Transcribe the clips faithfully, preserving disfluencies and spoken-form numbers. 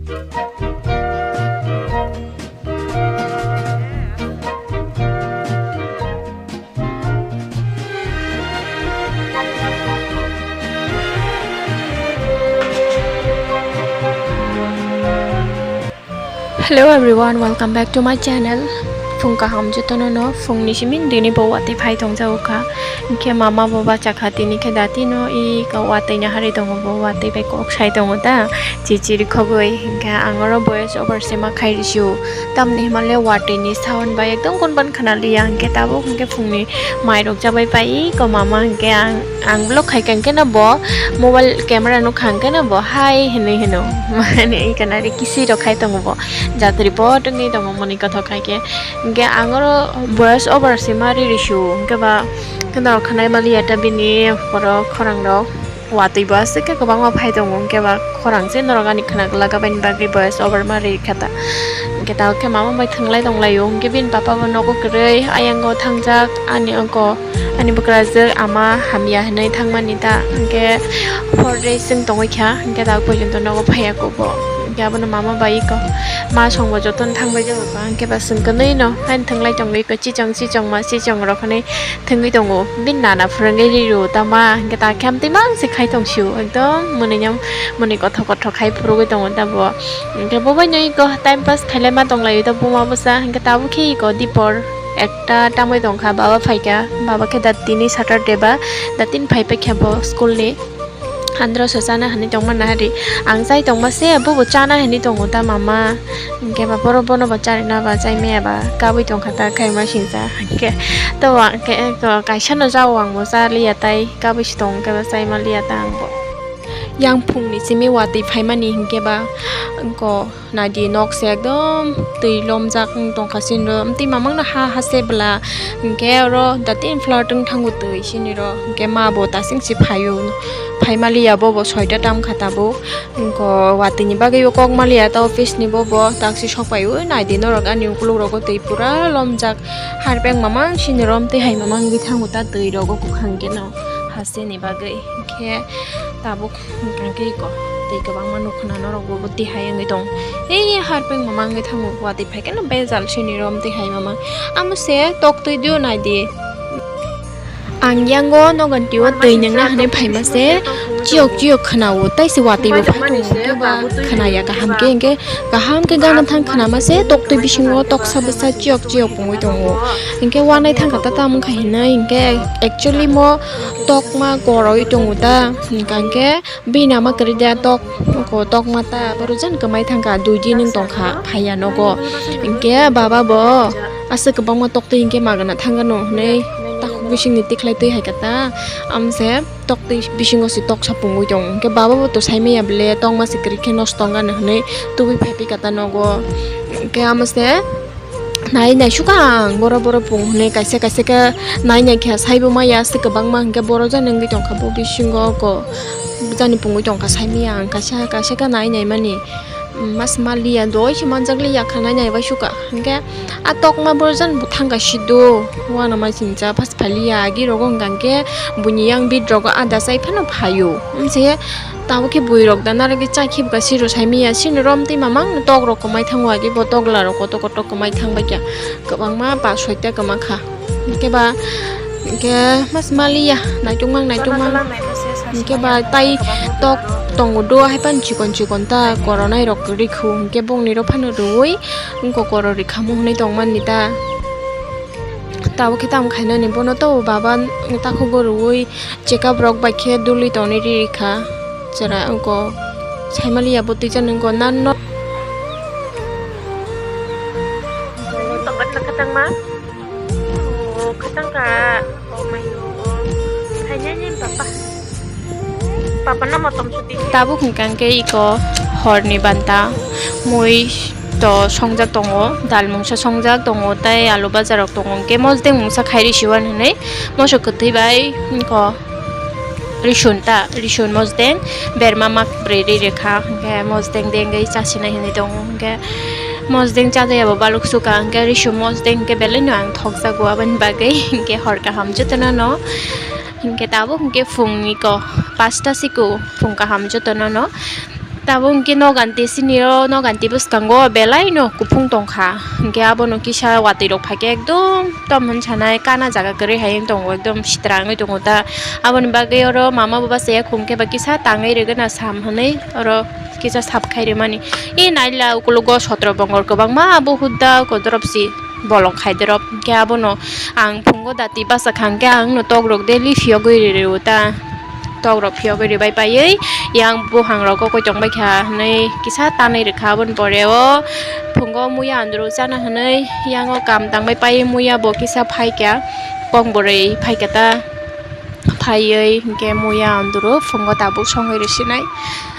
Hello everyone, welcome back to my channel. Phung kaham jotono no, phungni simi dini bo watwi phai tongjago kha. Hinkhe mama bo bachakha tini khe datino i ka watwi nahari tongo, bo watwi bai kok sai tongo da, chichiri khogwi. Hinkhe ang oro voice over se ma khai risiu, tamni himale watwi ni sound bai ekdom konban khana liya. Hinkhe tabuk hinkhe phungni mairok chabai pai ko mama, hinkhe ang, ang vlog khai kha hinkhe no bo mobile camera nukha hinkhe no bo hai hinwi hino, mane i kana ri kisi rok khai tongo bo, jatri bo tongwi tongo moni kothok khai khe. Hinkhe ang oro voice over se ma ri risiu, hinkhe ba khe norok khwnai maliya ta bini borok khorang rok. Watwi bo aswk khe kwbangma phai tongo, hinkhe ba khorang se norok ani khwna glak aboni bagwi voice over ma ri kha ta. Hinkhe tabuk khe mama bai thwnglai tonglaio, hinkhe bini papa bo nogo kwrwi, ayango thangjak, ani uncle, ani bwkrajwk ama hamya hinwi thangmani ta, hinkhe hor rwi chwng tongwi kha, hinkhe tabuk pojonto nogo phaiya kubo. Hinkhe abono mama bai iko ma songbo jotono thangbai jago, hinkhe ba chwng kwnwi no haino thwnglai tongwi iko chichong chichong ma chichong rok hinwi thwngwi tongo. Bini nana phwrwngwi ri rw tama, hinkhe ta khe amtwi mang se khai tong sio, ekdom mwnwi no mwnwi kothok kothok khai phurugwi tongo tabo. Hinkhe bo bai no iko time pass khailai ma tong laio ta buma bwsa, hinkhe tabuk khe iko dipor ekta tamwi tong kha, baba phai kha, baba khe da tini Saturday ba da tin phai paikha bo school ni. Andro se chana hinwi tongma nahari. Ang chai tongma se, bobo chana hinwi tongo ta mama. Hinkhe ba borok bono bo charina ba chai maya ba kabui tongkha ta khaima singcha. Hinkhe to ang khe to kaisa no jao ang bo cha liya tai kabui se tongo khe ba chai ma liya ta ang bo. Yang phungni simi watwi phaimani hinkhe ba ko. Naidi nok se ekdom twi lomjak wng tongkha sinro, amtwi mamang no ha ha se bwla, hinkhe oro datin flood wng thango twi siniro, hinkhe ma bo tasing se phaio, phaima liya bobo soita tamkha tabuk, hinkhe watwi ni bagwi o kok ma liya ta office ni bobo taksi sok paio, naidi norok ani ukuluk rogo twi pura lomjak, harpeng mamang siniro amtwi hai mamang wngwi thango ta twi rogo kwkhang khe no ha se ni bagwi, hinkhe tabuk. Hwnkhe iko tei kwbangma nukho na norok bo tihai wngwi tong. Ei harpeng mamang wngwi thango watwi phai khe no bejal sini rom tihai mamang. Amo se tok twi dio nai di. Ang yango nogon tio twi nangna hwnwi phaima se chiyok chiyok khwnao tei se watwi bo phai tongo hwnkhe ba khwnaya kaham khe hwnkhe kaham khe gana thang khwnama se tok twi bisingo toksa bwsa chiyok chiyok pungwi tongo hwnkhe wanai thangkha ta tamo wngkha hinwi hwnkhe actually mo tokma koroi tongo ta hwnkha hwnkhe. Bini ama kwrwi da tok, oko tok mata, borok jan kwmai thangkha, dui din wng tongkha, phaiya nogo. Hinkhe baba bo aswk kwbangma tok twi hinkhe magwna thangano hwnwi takhuk bisingni tikhlai twi hai kha ta. Amse tok twi bisingo se tok sapungwi tongo. Hinkhe baba bo to sai maya bwle tok ma se kwrwi khe nosto wngano hwnwi tubui phai phi kha ta nogo. Hinkhe amse. Nai naisukha ang, boro boro pung hwnwi kaisa kaisa khe nai naikha, saibo maya aswk kwbangma, hinkhe boro jani wngwi tongkha bo bisingo ko jani pungwi tongkha, saimaya ang kaisa kaisa khe nai naimani, mas maliya doi se manjak liya kha nai naibai sukha, hinkhe a tokma boro jani bo thangkha sido uanama singcha phas phaliya agi rogo hwnkha hinkhe buini yang bit rogo ada chai phano phaio, amse. Tabuk khe bui rok da narwgwi cha khibka siro saimaya sini rom twi mamang tok rok kwmai thango agi bo togla rok kotor kotor kwmai thang bai kha kwbangma pa soita kwma kha hinkhe ba hinkhe mas maliya naitukmang naitukmang hinkhe ba tai tok tongo do haipan chikon chikon ta koronai rok rikhu hinkhe bongni rok phano rwui wngkok koro rikhamu hwnwi tongmani ta tabuk khe tamo khainani bono to baba takhugo rwui. Chekap rok bai khe duli tonwi riri kha. Chwra wngko saimaliya bo twichani wngko nan no. Tongkha tongkha tangma. O khatang kha. O mai o. Khainani papa. Papa no motom suti. Tabuk hwnkha hwnkhe iko horni banta mui to songjak tongo, dal mungsa songjak tongo, tei alu baja rok tongo, hwnkhe mosdeng mungsa khairi siwan hinwi moso kwtwi bai wngko. Risun ta, risun mosdeng berma mak brwi ri rikha, hinkhe mosdeng dengwi chasinai hinwi tongo, hinkhe mosdeng chajaya bo baluk sukha, hinkhe risun mosdeng hinkhe belai no ang thokjago aboni bagwi, hinkhe hor kaham jotono no, hinkhe tabuk hinkhe phungni ko pasta siko phung kaham jotono no. Tabuk hwnkhe noganti sini o, noganti bwskango belai no kuphung tongkha, hwnkhe abono kisa watwi rok phaikhe ekdom tamo hwn sanai kana jaga kwrwi hai wng tongo, ekdom sitra wngwi tongo ta. Aboni bagwi oro mama bo bachaya khum khe ba kisa tangwi rwgwna sam hwnwi oro kisa sap khai rwmani. E naila ukologo sotro bongor kwbangma abo hudda kodorop si bolong khai dorop, hwnkhe abono ang phungo dati bachakha hwnkhe ang no tok rok daily phiyogwi rw-, rw-, o ta. Tok rok phiyogwi rwbai paiwi yang buphang rogo koi tongbai kha hwnwi kisa tanwi rwkha. Aboni pore o phungo muya andro chana hwnwi yang o kam tangbai paiwi muya bo kisa phaikha, kok bwrwi phaikha ta. Phaiwi hwnkhe muya andro phungo tabuk songwi rwsinai.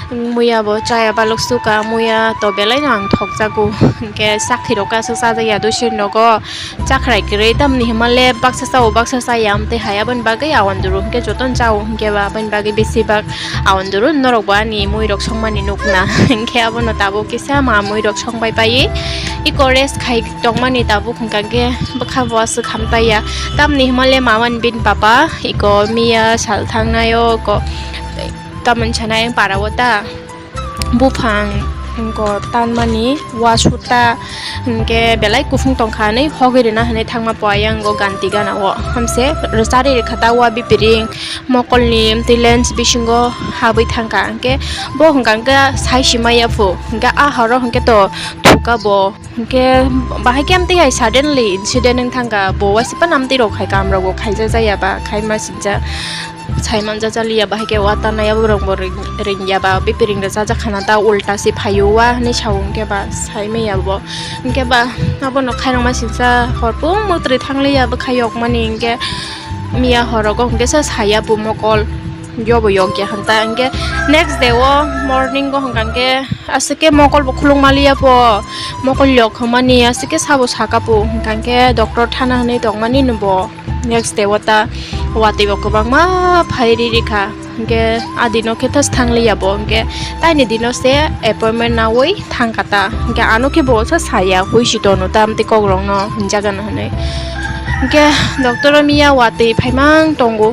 Muya bo chaya balok suka, muya to belai no ang thokjago. Hwnkhe sakhi rok kaisa chajak ya dusir nogo. Chakrai kwrwi tamni hwnmale baksa chao, baksa chaya, amtwi hai aboni bagwi awan duru hwnkhe jotono chao hwnkhe ba aboni bagwi besi bak awan duru norok bo ani mui rok songmani nukna. Hwnkhe abono tabuk kisa ma mui rok songbai paiwi iko rest khai tongmani tabuk hwnkha khe bwkha bo aswk hamtaiya. Tamni hwnmale mamani bini papa iko miya sal thangnai o iko tamoni sanai para o ta. Buphang wngkha tanmani wasukta, hwnkhe belai kuphung tongkha hwnwi hogwi rwna hwnwi thangma po ayang o ganti gana o. Hamse rwchari rwkha ta wa bipiring mokolni tei lens bisingo habwi thangkha, hwnkhe bo hwnkha hwnkhe sai si maya phu, hwnkhe a horo hwnkhe to thuka bo. Hwnkhe bahai khe amtwi hai suddenly incident wng thangkha, bo waisa phano amtwi rok hai kam rok bo khaija jaya ba khaima sijak. Sai manja jaliya bahai khe wa tanaya borok bo ring, ringya ba bipiring rwchajak khana ta ulta se phaio wa hinui sao hwnkhe ba sai maya bo hwnkhe ba abono khairokma singsa hor pung mwtrwi thangliya bwkha yokmani hwnkhe miya horogo hwnkhe sa saya bo mokol yobo yokya hanta hwnkhe next day o morning o hwnkha hwnkhe aswk khe mokol bo khuluk maliya bo mokol yok hwnmani aswk khe sabo saka bo hwnkha hwnkhe doctor thana hinui tongmani no bo. Next day o ta watwi bo kwbangma phai ri rikha, hwnkhe a dino khe thas thang liya bo, hwnkhe taini dino se appointment naui thang kha ta, hwnkhe ano khe bo sa saya hui si tono ta amtwi kok rok no hinjaga no hinui, hwnkhe doctor o miya watwi phaimang tongo,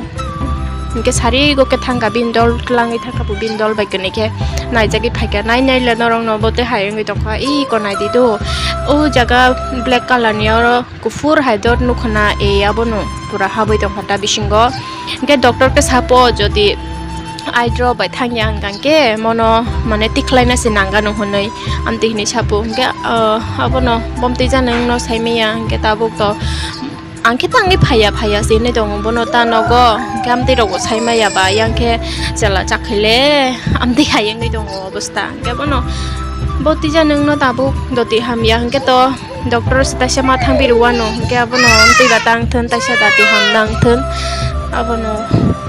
hwnkhe sari go khe thang kha bini dol twlangwi thang kha bo bini dol bai kwnwi khe naijagwi phai kha, nai nai le norok no bo tei hai wngwi tong kha, iko nai di do o jaga black colour ni oro. Kuphur hai dot nukho na, e, abono pura habwi tongkha ta bisingo. Hwnkhe doctor khe sapo, jodi eye drop bai thangya hwnkha hwnkhe mono mane tikhlaina se nangano hwnwi amtwi hinui sapo. Hwnkhe, ah, abono bomtwi jana wngno saimaya, hwnkhe tabuk to ang khe tangwi phaiya, phaiya se hinui tongo bono ta nogo. Hwnkhe amtwi rokbo saimaya ba, yang khe chwla chakhaile amtwi hai wngwi tongo obostha. Hwnkhe bono bo twijani wngno tabuk doti hamya, hwnkhe to. Doctor se taisa ma thang biri wano, hwnkhe abono amtwi ba tang thun, taisa dati ham nang thun. Abono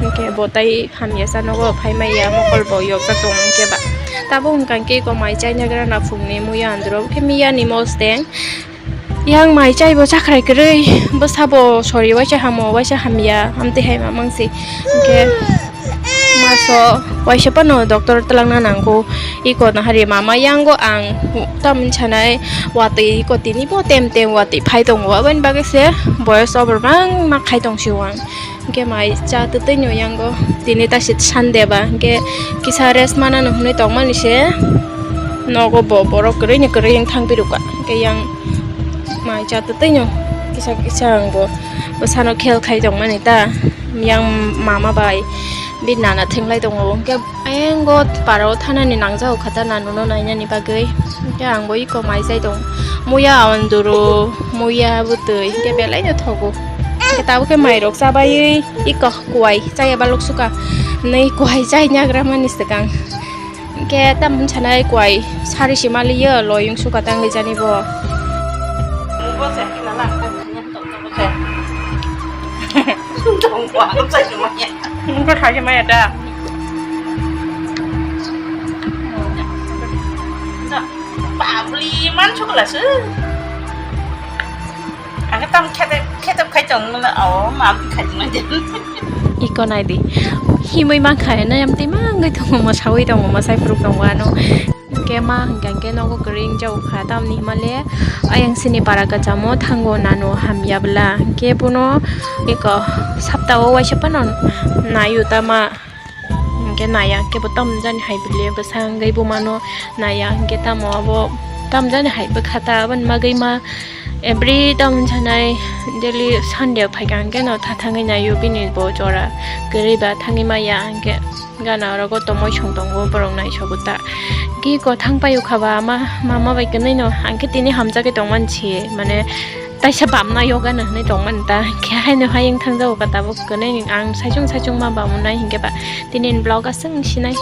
hwnkhe bo tai hamya sa nogo, phai maya mokol bo yokjak tongo hwnkhe ba. Tabuk hwnkha hwnkhe iko mai chaina gra na phungni muya andro, hwnkhe miya ni mosteng. Yang mai chai bo chakrai kwrwi, bwsa bo sori waisa hamo, waisa hamya, amtwi hai ma mangsi. Hwnkhe maso waisa phano doctor twlangna nango. Iko nahari mama yango ang tamni sanai watwi iko tini bo tem tem watwi phai tongo, aboni bagwi se boyos obormang ma khai tong si ang. Hwnkhe mai cha twtwi no yango tini ta si Sunday ba, hwnkhe kisa rest mana no hwnwi tongmani se nogo bo borok kwrwi ni kwrwi wng thang phirukha, hwnkhe yang mai cha twtwi no kisa kisa ang bo bwsano khel khai tongmani ta. Yang mama bai bini nana thenglai tongo, hwnkhe ayang o para o thanani nangjago kha ta nanu no nainani bagwi, hwnkhe ang bo iko mai chai tong muya anduru muya bwtwi hwnkhe belai no thogo, hwnkhe tabuk khe mai rok chabaiwi iko kuai chaya balok suka hinui kuai chai nagra mani swkang. Hwnkhe tamoni sanai kuai sari se maliyo loyong suka tangwi jani bo. Bo se hina lang, bo se. Tong bo, ang sai se maya. Bo sai se maya da. Da, babli man sukla se. Ang tam khete, khete khai tong na, o, mam khai tong na. Iko nai di. Himui man khai na, yam tei mangwi tongo, mosawi tongo, mosai phuruk tongo ano. Hwnkhe ma hwnkha hwnkhe nogo kwrwi wng jago kha, tamni hima le ayang sini para kwchamo thango nanu hamya bwla. Hwnkhe bono iko sapta o waisa phano naio tama. Khe naya khe bo tamjani hai bwle bwsa wngwi bumano naya hwnkhe tamo abo tamjani hai bwkha ta aboni bagwi ma every time sanai daily Sunday phaikha hwnkhe no tha thangwi naio bini bo jora kwrwi ba thangwi maya hwnkhe gana orogo tomoi song tongo borok naisogo ta. Ki ko thang paio kha ba ama mama bai kwnwi no hwnkhe tini hamjagwi tongmani se mane taisa bamna yoga no hwnwi tongmani ta khe haino hayung thangjago ka tabuk kwnwi ang saichung saichung ma bamnai hwnkhe ba tini vlog aswk sinai.